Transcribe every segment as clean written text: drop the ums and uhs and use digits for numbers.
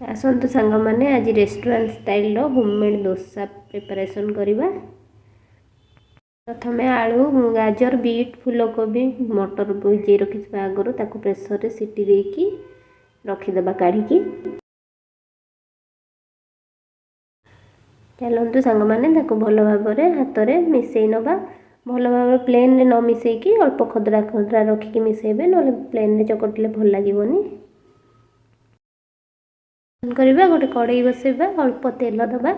ଆସନ୍ତୁ ସାଙ୍ଗମାନେ, ଆଜି ରେଷ୍ଟୁରାଣ୍ଟ ଷ୍ଟାଇଲର ହୋମମେଡ଼୍ ଦୋସା ପ୍ରିପାରେସନ୍ କରିବା। ପ୍ରଥମେ ଆଳୁ, ଗାଜର, ବିଟ୍, ଫୁଲକୋବି, ମଟର ଭିଜେଇ ରଖିଥିବା ଆଗରୁ ତାକୁ ପ୍ରେସରରେ ସିଟି ଦେଇକି ରଖିଦେବା କାଢ଼ିକି। ଚାଲନ୍ତୁ ସାଙ୍ଗମାନେ, ତାକୁ ଭଲ ଭାବରେ ହାତରେ ମିଶାଇ ନେବା। ଭଲ ଭାବରେ ପ୍ଲେନ୍ରେ ନ ମିଶାଇକି ଅଳ୍ପ ଖଦରା ଖଦରା ରଖିକି ମିଶାଇବେ, ନହେଲେ ପ୍ଲେନ୍ରେ ଚକଟିଲେ ଭଲ ଲାଗିବନି। କରିବା ଗୋଟେ କଡ଼େଇ ବସେଇବା, ଅଳ୍ପ ତେଲ ଦେବା।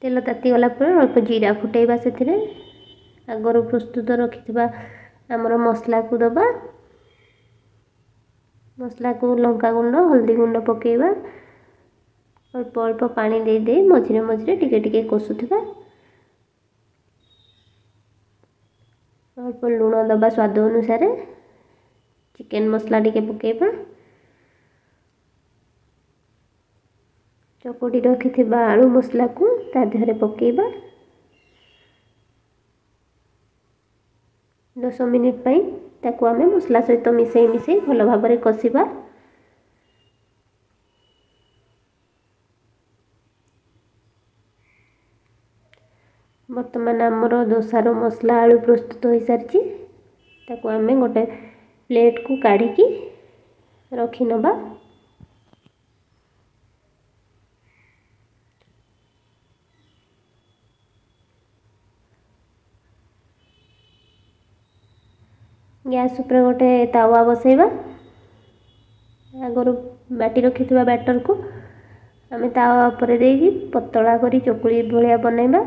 ତେଲ ତାତିଗଲା ପରେ ଅଳ୍ପ ଜିରା ଫୁଟେଇବା। ସେଥିରେ ଆଗରୁ ପ୍ରସ୍ତୁତ ରଖିଥିବା ଆମର ମସଲାକୁ ଦେବା। ମସଲାକୁ ଲଙ୍କା ଗୁଣ୍ଡ, ହଳଦୀ ଗୁଣ୍ଡ ପକାଇବା। ଅଳ୍ପ ଅଳ୍ପ ପାଣି ଦେଇ ଦେଇ ମଝିରେ ମଝିରେ ଟିକେ ଟିକେ କଷୁଥିବା। ଅଳ୍ପ ଲୁଣ ଦେବା ସ୍ୱାଦ ଅନୁସାରେ। ଚିକେନ୍ ମସଲା ଟିକେ ପକାଇବା। ଚକଟି ରଖିଥିବା ଆଳୁ ମସଲାକୁ ତା ଦେହରେ ପକାଇବା। 10 ମିନିଟ୍ ପାଇଁ ତାକୁ ଆମେ ମସଲା ସହିତ ମିଶାଇ ମିଶାଇ ଭଲ ଭାବରେ କଷିବା। ବର୍ତ୍ତମାନ ଆମର ଦୋସାର ମସଲା ଆଳୁ ପ୍ରସ୍ତୁତ ହୋଇସାରିଛି। ତାକୁ ଆମେ ଗୋଟେ ପ୍ଲେଟ୍କୁ କାଢ଼ିକି ରଖିନେବା। ଗ୍ୟାସ୍ ଉପରେ ଗୋଟେ ତାୱା ବସେଇବା। ଆଗରୁ ବାଟି ରଖିଥିବା ବ୍ୟାଟରକୁ ଆମେ ତାୱା ଉପରେ ଦେଇକି ପତଳା କରି ଚକୁଳି ଭଳିଆ ବନେଇବା।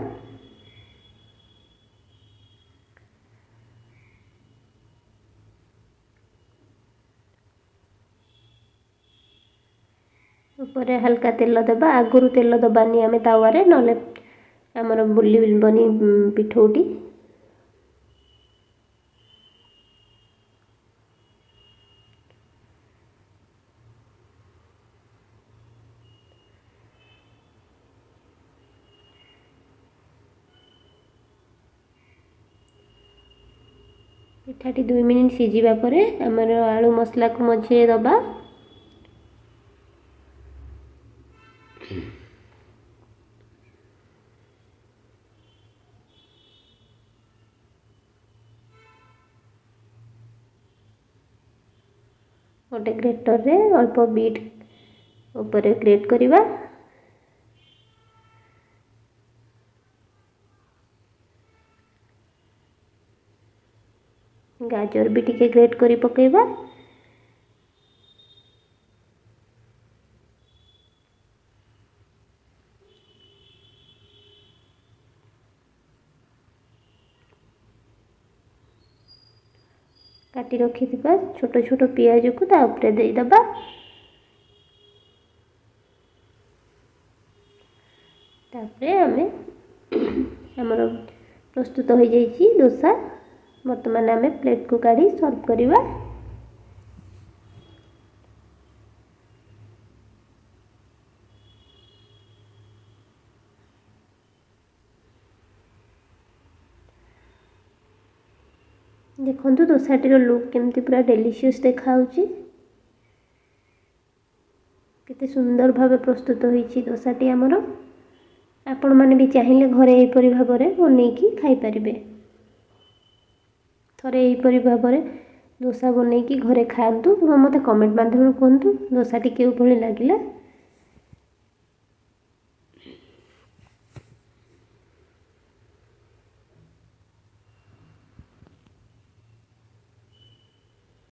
ଉପରେ ହାଲକା ତେଲ ଦେବା। ଆଗରୁ ତେଲ ଦେବାନି ଆମେ ତାୱାରେ, ନହେଲେ ଆମର ବୁଲିବନି ପିଠଉଟି। ପିଠାଟି 2 ମିନିଟ୍ ସିଝିବା ପରେ ଆମର ଆଳୁ ମସଲାକୁ ମଝିରେ ଦେବା। ଗୋଟେ ଗ୍ରେଟରରେ ଅଳ୍ପ ବିଟ୍ ଉପରେ ଗ୍ରେଟ୍ କରିବା। ଗାଜର ବି ଟିକେ ଗ୍ରେଟ୍ କରି ପକାଇବା। କାଟି ରଖିଥିବା ଛୋଟ ଛୋଟ ପିଆଜକୁ ତା ଉପରେ ଦେଇଦେବା। ତାପରେ ଆମେ ଆମର ପ୍ରସ୍ତୁତ ହୋଇଯାଇଛି ଦୋସା। ବର୍ତ୍ତମାନ ଆମେ ପ୍ଲେଟ୍କୁ କାଢ଼ି ସର୍ଭ କରିବା। ଦେଖନ୍ତୁ ଦୋସାଟିର ଲୁକ୍ କେମିତି ପୁରା ଡେଲିସିୟସ୍ ଦେଖାହେଉଛି। କେତେ ସୁନ୍ଦର ଭାବେ ପ୍ରସ୍ତୁତ ହୋଇଛି ଦୋସାଟି ଆମର। ଆପଣମାନେ ବି ଚାହିଁଲେ ଘରେ ଏହିପରି ଭାବରେ ବନେଇକି ଖାଇପାରିବେ। ଥରେ ଏହିପରି ଭାବରେ ଦୋସା ବନେଇକି ଘରେ ଖାଆନ୍ତୁ ଏବଂ ମୋତେ କମେଣ୍ଟ ମାଧ୍ୟମରେ କୁହନ୍ତୁ ଦୋସାଟି କେଉଁଭଳି ଲାଗିଲା।